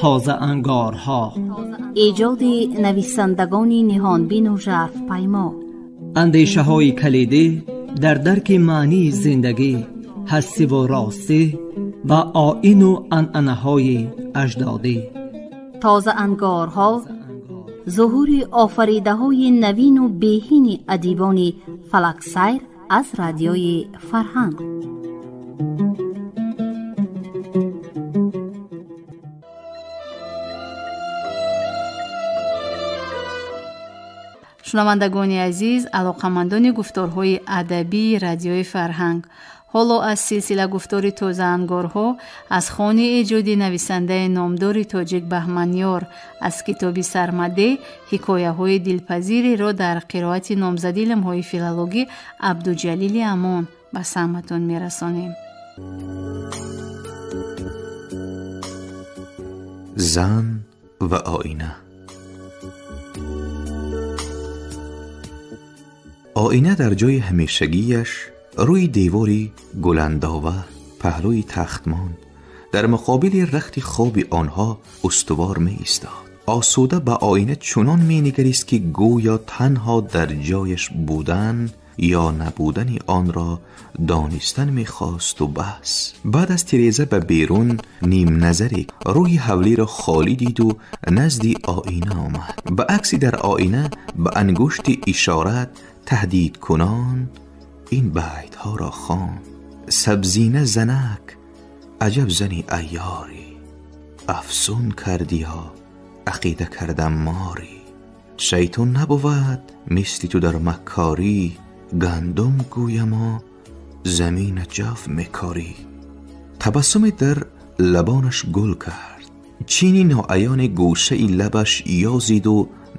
Тозаангорҳо, эҷоди нависандагони ниҳонбину жарфпаймо, андешаҳои калидӣ дар дарки маънии зиндагӣ, ҳастиву ростӣ ва оину анъанаҳои аҷдодӣ. Тозаангорҳо зуҳури офаридаҳои навину беҳини адибони фалаксайр аз Радиои Фарҳанг. Шунавандагони азиз, алоқамандони гуфторҳои адабии Радиои Фарҳанг, ҳоло аз силсила гуфтори тозаангорҳо аз хони эҷоди нависандаи номдори тоҷик Баҳманёр аз китоби Сармаде ҳикояҳои дилпазиреро дар қироати номзади илмҳои филологӣ Абдуҷалили Амон ба самъатон мерасонем. Зан ва оина. Оина дар ҷои ҳамешагиаш рӯи девори гуландова паҳлӯи тахтмон дар муқобили рахти хоби онҳо устувор меистод. Осуда ба оина чунон менигарист, ки гӯё танҳо дар ҷояш будан ё набудани онро донистан мехосту бас. Баъд аз тиреза ба берун нимназаре рӯи ҳавлиро холӣ диду назди оина омад. Ба акси дар оина ба ангушти ишорат таҳдидкунон ин байтҳоро хонд: сабзина занак, аҷаб зани айёрӣ, афсун кардиҳо, ақида кардам морӣ. Шайтон набувад мисли ту дар маккорӣ, гандум гӯямо замина ҷав мекорӣ. Табассуме дар лабонаш гул кард, чини ноаёни гӯшаи лабаш ёзиду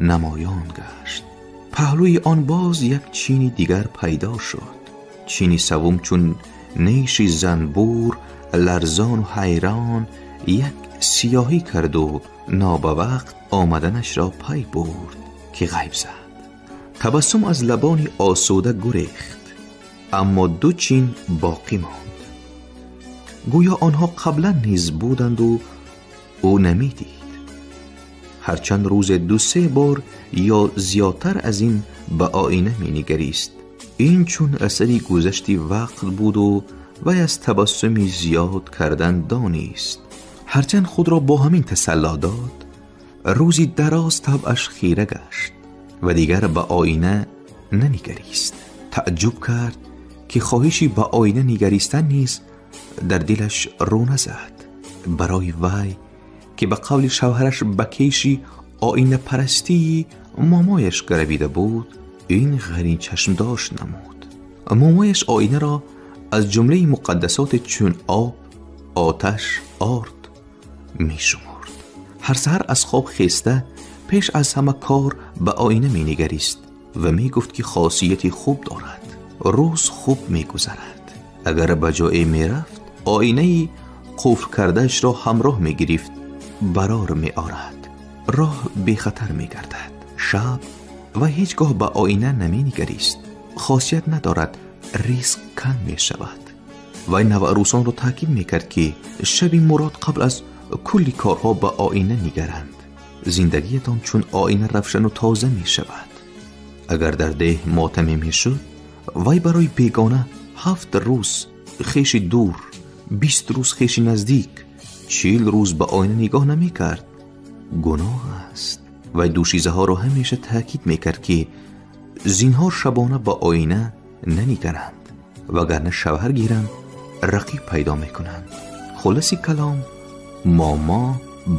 намоён гашт. Паҳлӯи он боз як чини дигар пайдо шуд. Чини савум чун неши занбур ларзону ҳайрон як сиёҳӣ карду нобавақт омаданашро пай бурд, ки ғайб зад. Табассум аз лабони осуда гурехт, аммо ду чин боқӣ монд. Гӯё онҳо қаблан низ буданду ӯ намедид. Ҳарчанд рӯзе ду-се бор ё зиёдтар аз ин ба оина менигарист, ин чун асари гузашти вақт буду вай аз табассуми зиёд кардан донист. Ҳарчанд худро бо ҳамин тасалло дод, рӯзи дароз табъаш хира гашт ва дигар ба оина нанигарист. Таъҷуб кард, ки хоҳиши ба оина нигаристан низ дар дилаш рӯ назад. Барои вай ки ба қавли шавҳараш ба кеши оинапарастии момояш гаравида буд, ин ғаринчашмдошт намуд. Момояш оинаро аз ҷумлаи муқаддасоти чун об, оташ, орд мешумурд. Ҳар саҳар аз хоб хеста пеш аз ҳама кор ба оина менигарист ва мегуфт, ки хосияти хуб дорад, рӯз хуб мегузарад. Агар ба ҷое мерафт, оинаи қуфл кардаашро ҳамроҳ мегирифт, барор меорад, роҳ бехатар мегардад. Шаб ва ҳеҷ гоҳ ба оина наменигарист, хосият надорад, риск кам мешавад. Вай наварӯсонро таъкид мекард, ки шаби мурод қабл аз кулли корҳо ба оина нигаранд. Зиндагиятон чун оина равшану тоза мешавад. Агар дар деҳ мотаме мешуд, вай барои бегона 7 рӯз хеши дур, 20 рӯз хеши наздик, 40 рӯз ба оина нигоҳ намекард. Гуноҳ аст. Вай дӯшизаҳоро ҳамеша таъкид мекард, ки зинҳор шабона ба оина нанигаранд, вагарна шавҳар гиранд, рақиб пайдо мекунанд. Хулоси калом, момо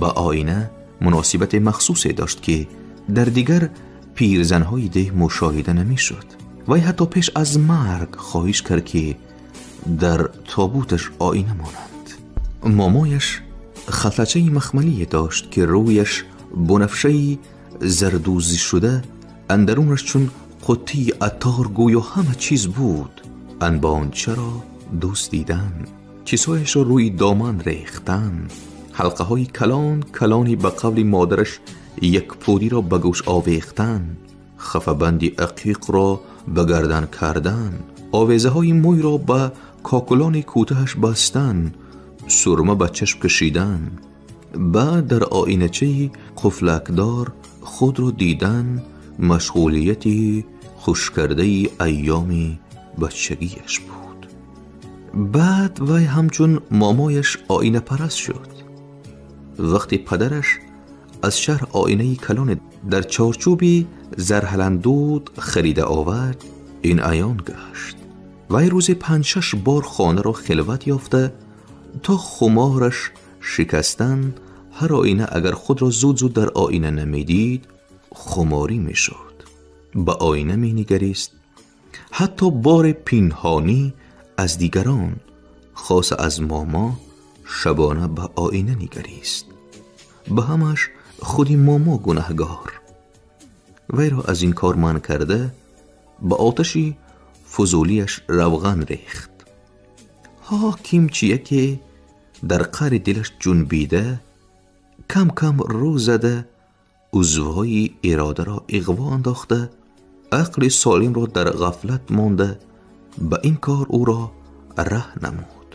ба оина муносибати махсусе дошт, ки дар дигар пирзанҳои деҳ мушоҳида намешуд. Вай ҳатто пеш аз марг хоҳиш кард, ки дар тобуташ оина монанд. Момояш халтачаи махмалие дошт, ки рӯяш бунафшаи зардӯзӣ шуда, андарунаш чун қуттии аттор гӯё ҳама чиз буд. Анбончаро дӯст дидан, чизҳояшро рӯи доман рехтан, ҳалқаҳои калон калони ба қавли модараш якпудиро ба гӯш овехтан, хафабанди ақиқро ба гардан кардан, овезаҳои мӯйро ба кокулони кӯтаҳаш бастан, сурма ба чашм кашидан, Баъд дар оиначаи қуфлакдор худро дидан машғулияти хушкардаи айёми бачагиаш буд. Баъд вай ҳамчун момояш оинапараст шуд. Вақте падараш аз шаҳр оинаи калоне дар чорчӯби зарҳаландуд харида овард, ин аён гашт. Вай рӯзе 5-6 бор хонаро хилват ёфта то хумораш шикастан, ҳар оина агар худро зуд-зуд дар оина намедид, хуморӣ мешуд. Ба оина менигарист, ҳатто бори пинҳонӣ аз дигарон, хоса аз момо, шабона ба оина нигарист. Ба ҳамаш худи момо гунаҳгор. Вайро аз ин кор манъ карда, ба оташи фузулияш равған рехт. Ҳо кимчие ки дар қаъри дилаш ҷунбида, кам-кам рӯ зада, узвҳои иродаро иғво андохта, ақли солимро дар ғафлат монда, ба ин кор ӯро раҳ намуд.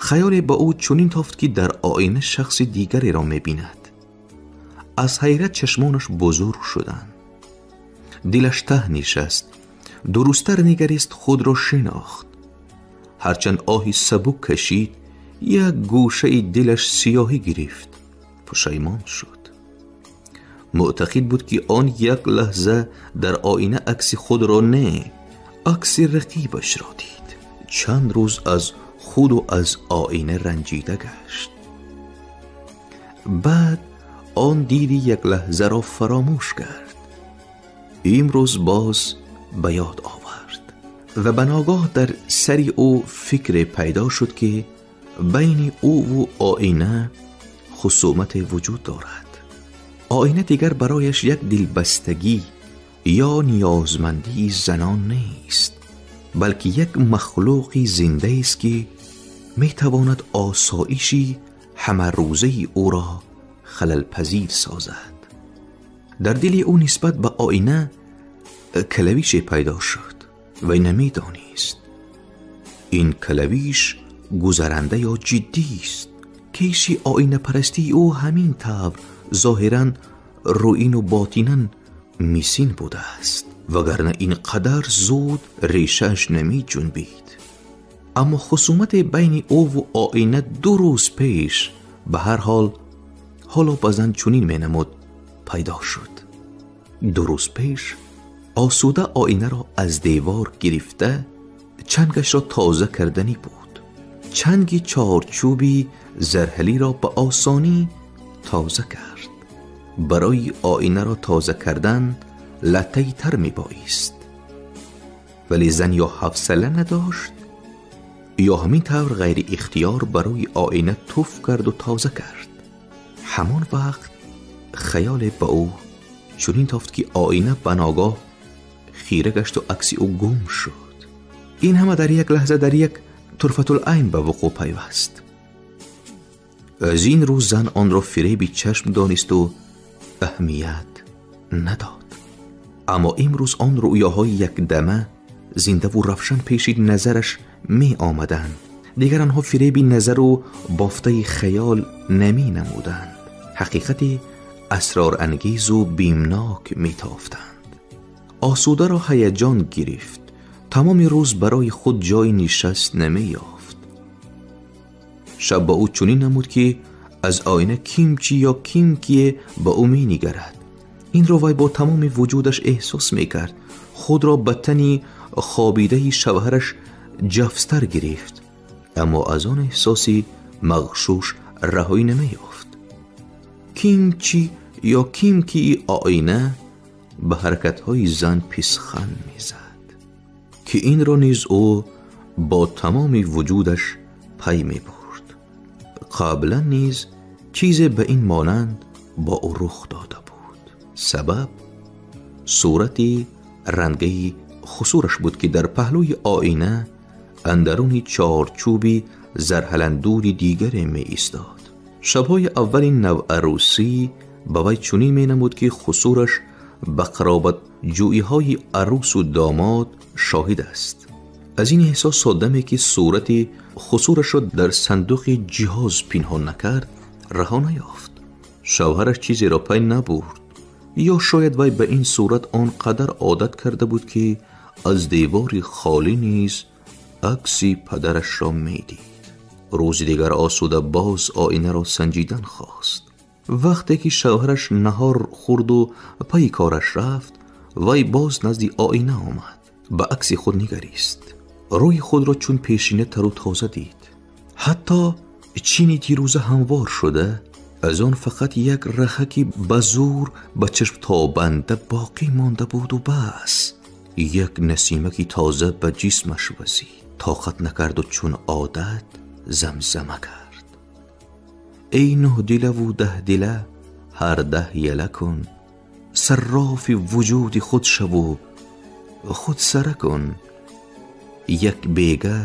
Хаёле ба ӯ чунин тофт, ки дар оина шахси дигареро мебинад. Аз ҳайрат чашмонаш бузург шуданд. Дилаш таҳ нишаст. Дурусттар нигарист, худро шинохт. Ҳарчанд оҳи сабук кашид, як гӯшаи дилаш сиёҳӣ гирифт. Пушаймон шуд. Муътақид буд, ки он як лаҳза дар оина акси худро не, акси рақибашро дид. Чанд рӯз аз худу аз оина ранҷида гашт. Баъд он диди як лаҳзаро фаромӯш кард. Имрӯз боз ба ёд овард ва ба ногоҳ дар сари ӯ фикре пайдо шуд, ки байни ӯву оина хусумате вуҷуд дорад. Оина дигар барояш як дилбастагӣ ё ниёзмандии занон нест, балки як махлуқи зиндаест, ки метавонад осоиши ҳамарӯзаи ӯро халалпазир созад. Дар дили ӯ нисбат ба оина калавише пайдо шуд. Вай намедонист ин калавиш гузаранда ё ҷиддист. Кеши оинапарастии ӯ ҳамин тавр зоҳиран рӯину ботинан мисин будааст, вагарна ин қадар зуд решааш намеҷунбид. Аммо хусумате байни ӯву оина 2 рӯз пеш ба ҳар ҳол ҳоло ба зан чунин менамуд пайдо шуд. 2 рӯз пеш осуда оинаро аз девор гирифта, чангашро тоза карданӣ буд. Чанги чорчӯби зарҳалиро ба осонӣ тоза кард. Барои оинаро тоза кардан латтаи тар мебоист, вале зан ё ҳавсала надошт, ё ҳамин тавр ғайриихтиёр барои оина туф карду тоза кард. Ҳамон вақт хаёле ба ӯ чунин тофт, ки оина ба ногоҳ хира гашту акси ӯ гум шуд. Ин ҳама дар як лаҳза, дар як турфатулайн ба вуқӯъ пайваст. Аз ин рӯ зан онро фиреби чашм донисту аҳамият надод. Аммо имрӯз он рӯёҳои якдама зиндаву равшан пеши назараш меомаданд. Дигар онҳо фиреби назару бофтаи хаёл наменамуданд. Ҳақиқати асрорангезу бимнок метофтанд. Осударо ҳаяҷон гирифт. Тамоми рӯз барои худ ҷои нишаст намеёфт. Шаб ба ӯ чунин намуд, ки аз оина кимчи ё кимкие ба ӯ менигарад. Инро вай бо тамоми вуҷудаш эҳсос мекард. Худро ба тани хобидаи шавҳараш ҷафстар гирифт, аммо аз он эҳсоси мағшуш раҳоӣ намеёфт. Кимчи ё кимкии оина ба ҳаракатҳои зан писхан мезад, ки инро низ ӯ бо тамоми вуҷудаш пай мебурд. Қаблан низ чизе ба ин монанд бо ӯ рух дода буд. Сабаб сурати рангаи хусураш буд, ки дар паҳлӯи оина андаруни чорчӯби зарҳаландуди дигаре меистод. Шабҳои аввали навъарӯсӣ ба вай чунин менамуд, ки хусураш ба қаробатҷӯиҳои арӯсу домод шоҳид аст. Аз ин эҳсос соддаме, ки сурати хусурашро дар сандуқи ҷиҳоз пинҳон накард, раҳо наёфт. Шавҳараш чизеро пай набурд, ё шояд вай ба ин сурат он қадар одат карда буд, ки аз девори холӣ низ акси падарашро медид. Рӯзи дигар осуда боз оинаро санҷидан хост. Вақте ки шавҳараш наҳор хӯрду пайи кораш рафт, вай боз назди оина омад. Ба акси худ нигарист. Рӯи худро чун пешина тару тоза дид. Ҳатто чини дирӯза ҳамвор шуда, аз он фақат як рахаки ба зӯр ба чашмтобанда боқӣ монда буду бас. Як насимаки тоза ба ҷисмаш вазид. Тоқат накарду чун одат замзама кард. Эй нӯҳ дилаву даҳ дила, ҳар даҳ яла кун, саррофи вуҷуди худ шаву худ сара кун. Як бега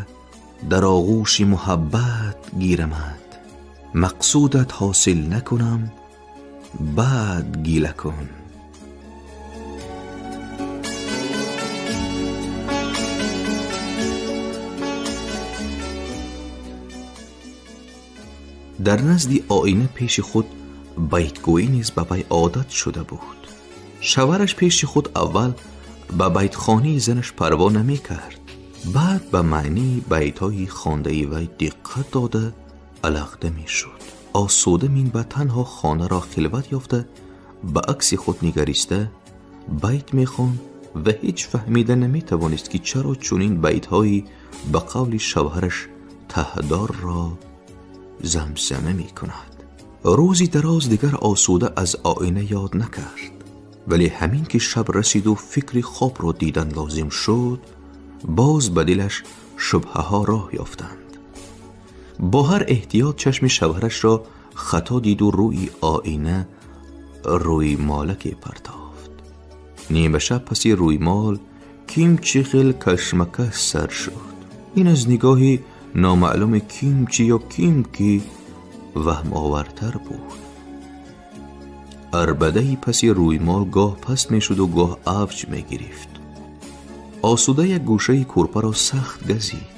дар оғӯши муҳаббат гирамад, мақсудат ҳосил накунам, баъд гила кун. Дар назди оина пеши худ байтгӯӣ низ ба вай одат шуда буд. Шавҳараш пеши худ аввал ба байтхонии занаш парво намекард, баъд ба маънии байтҳои хондаи вай диққат дода алақда мешуд. Осуда минбаъд танҳо хонаро хилват ёфта, ба акси худ нигариста байт мехонд ва ҳеҷ фаҳмида наметавонист, ки чаро чунин байтҳои ба қавли шавҳараш таҳдорро замзама мекунад. Рӯзи дароз дигар осуда аз оина ёд накард, вале ҳамин ки шаб расиду фикри хобро дидан лозим шуд, боз ба дилаш шубҳаҳо роҳ ёфтанд. Бо ҳар эҳтиёт чашми шавҳарашро хато диду рӯи оина рӯймолаке партофт. Нимашаб паси рӯймол кимчи хел кашмакаш сар шуд. Ин аз нигоҳи номаълуми кимчи ё ким ки ваҳмовартар буд. Арбадаи паси рӯймол гоҳ паст мешуду гоҳ авҷ мегирифт. Осуда як гӯшаи кӯрпаро сахт газид,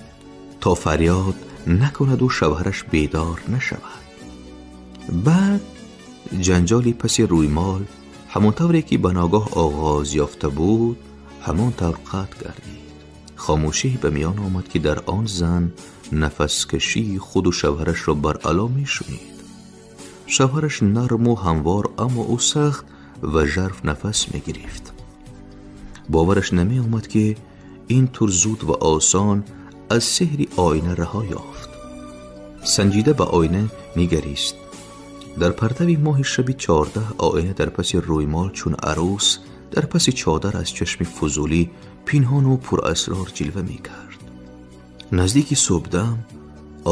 то фарёд накунаду шавҳараш бедор нашавад. Баъд ҷанҷоли паси рӯймол ҳамон тавре ки ба ногоҳ оғоз ёфта буд, ҳамон тавр қатъ гардид. Хомӯшӣ ба миён омад, ки дар он зан нафаскашии худу шавҳарашро баръало мешунид. Шавҳараш нарму ҳамвор, аммо ӯ сахт ва жарф нафас мегирифт. Бовараш намеомад, ки ин тур зуд ва осон аз сеҳри оина раҳо ёфт. Санҷида ба оина нигарист. Дар партави моҳи шаби 14 оина дар паси рӯймол чун арӯс дар паси чодар аз чашми фузулӣ пинҳону пурасрор ҷилва мекард. Наздики субҳдам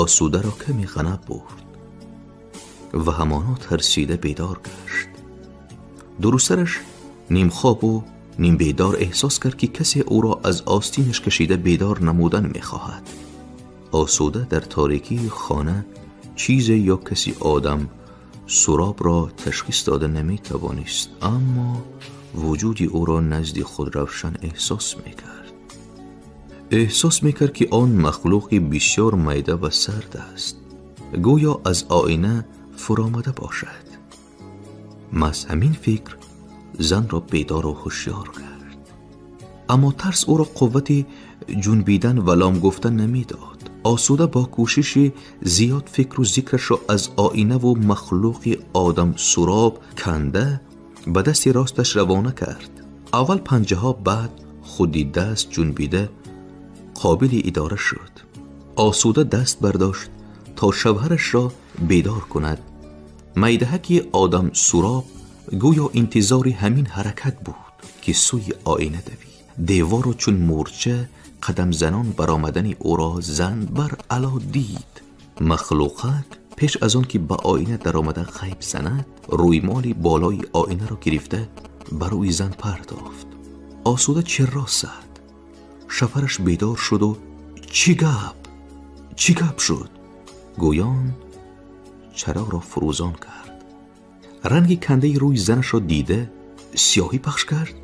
осударо каме ғанаб бурд ва ҳамоно тарсида бедор гашт. Дурустараш нимхобу нимбедор эҳсос кард, ки касе ӯро аз остинаш кашида бедор намудан мехоҳад. Осуда дар торикии хона чизе ё каси одам суробро ташхис дода наметавонист, аммо вуҷуди ӯро назди худ равшан эҳсос мекард. Эҳсос мекард, ки он махлуқи бисёр майда ва сард аст, гӯё аз оина фуромада бошад. Маҳз ҳамин фикр занро бедору ҳушёр кард. Аммо тарс ӯро қуввати ҷунбидан ва лом гуфтан намедод. Осуда бо кӯшиши зиёд фикру зикрашро аз оинаву махлуқи одамсуроб канда ба дасти росташ равона кард. Аввал панҷаҳо, баъд худи даст ҷунбида қобили идора шуд. Осуда даст бардошт то шавҳарашро бедор кунад. Майдаҳаки одамсуроб гӯё интизори ҳамин ҳаракат буд, ки сӯи оина давид. Деворро чун мӯрча қадамзанон баромадани ӯро зан бар ало дид. Махлуқак пеш аз он ки ба оина даромада ғайб занад, рӯймоли болои оинаро гирифта ба рӯи зан партофт. Осуда чиро зад. Шавҳараш бедор шуду чӣ гап, чӣ гап шуд? Гӯён чароғро фурӯзон кард. Ранги кандаи рӯи занашро дида сиёҳӣ пахш кард.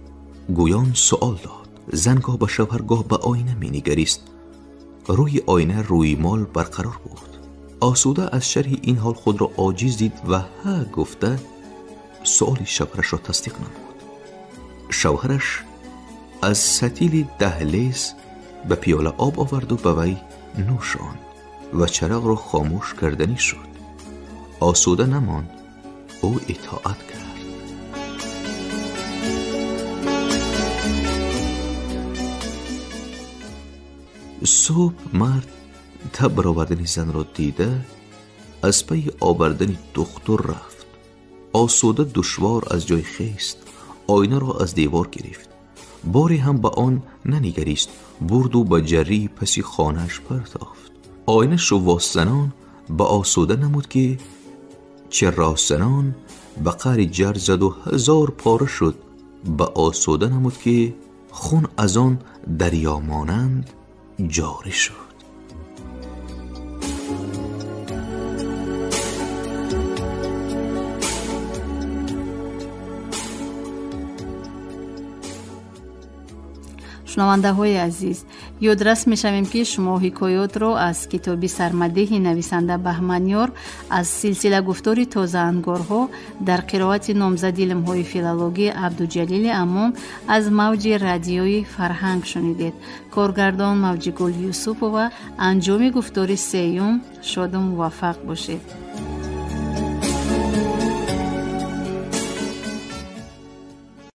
Гӯён суол дод. Зан гоҳ ба шавҳар, гоҳ ба оина менигарист. Рӯи оина рӯймол барқарор буд. Осуда аз шарҳи ин ҳол худро оҷиз дид ва ҳа гуфта суоли шавҳарашро тасдиқ намуд. Шавҳараш аз сатили даҳлез ба пиёла об оварду ба вай нӯшонд ва чароғро хомӯш карданӣ шуд. Осуда намонд, ӯ итоат кард. Субҳ мард таб баровардани занро дида аз пайи овардани духтур рафт. Осуда душвор аз ҷой хест, оинаро аз девор гирифт. Боре ҳам ба он нанигарист, бурду ба ҷаррии паси хонааш партофт. Оина шуввосзанон ба осуда намуд, ки чирросзанон ба қаъри ҷар заду ҳазор пора шуд. Ба осуда намуд, ки хун аз он дарёмонанд ҷорӣ шуд. Шунавандаҳои азиз, ёдрас мешавем, ки шумо ҳикоётро аз китоби сармадеҳи нависанда Баҳманёр аз силсила гуфтори тозаангорҳо дар қироати номзади илмҳои филологӣ Абдуҷалили Амон аз мавҷи радиои Фарҳанг шунидед. Коргардон Мавҷигул Юсупова. Анҷоми гуфтори сеюм. Шоду муваффақ бошед.